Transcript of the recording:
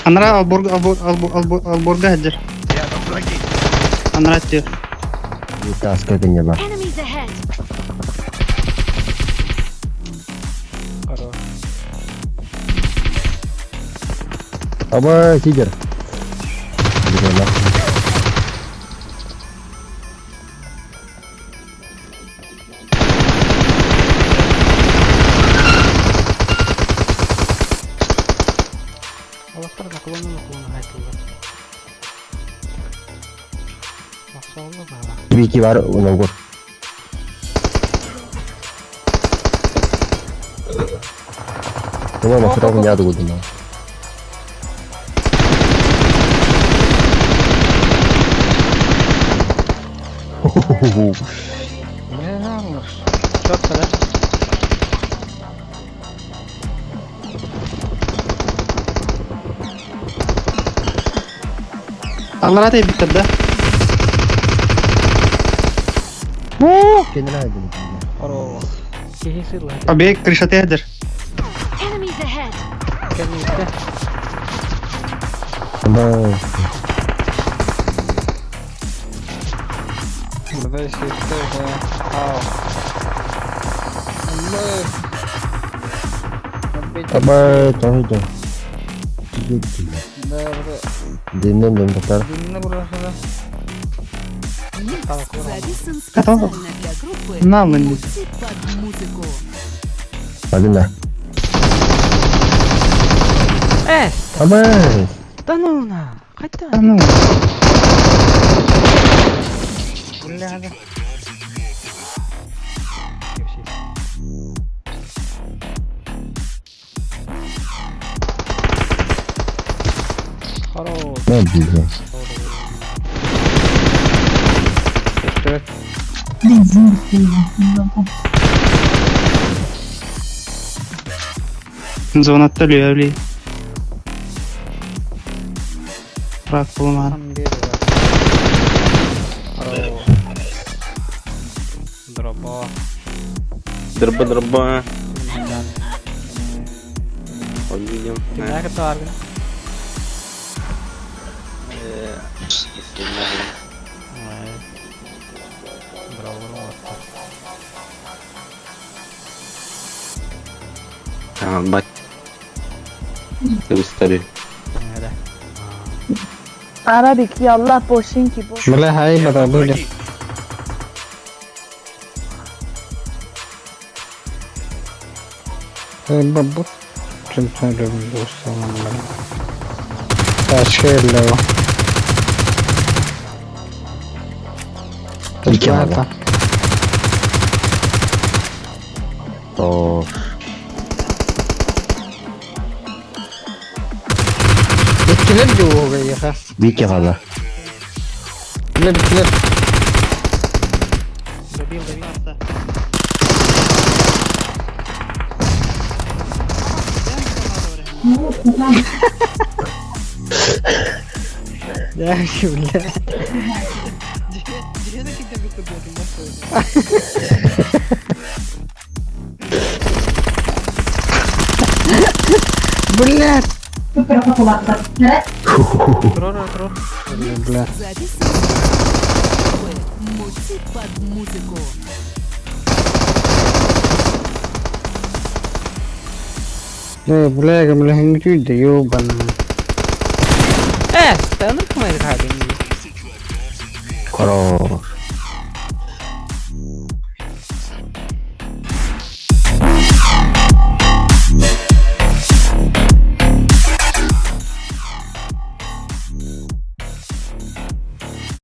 Анараа алборга албор албор албор алборга сылдьар. Анараа өттүгэр. Таска кэннэ бар. Enemies ahead! Хорош. Аба сидер. Алаттар наклонно наклонно хайтылар. Махсалла баала. Вики бар уналгор. Уна махрав не адгудна. Не знаю. Четко, да? Аллараа тэйбиттэр да? Хорош. Киһи сыылла. Объект крышата сылдьар. Enemies ahead! Кэнниттэ. Давай сестра. Ау. Аба тоһуйда. Диннен дем тоқтар. Записан Готово. специально для группы На, мын. «Мути под музыку». Адина. Э, Аба. да ну на. Хотя. Да ну. Бля, да. Хорош. Не бігай. Зонатта лүөли. Рак булмар. Дроба. Дроба, дроба. Увидим. Кимнәр кытаргын? Бат. Ты Arabic yallah boşinki boş. Бля, хай бада были. Бабу. Ташело. Ики ала. То. Иккилер жууга яха. Вики ала. Билер билер. Добил, добил. Да, бля. Блядь. Бля. Записан группы «Мути под музыку». Э, бля, бля, не чуть, ёбаный. Э, станок мы играли. Хорош.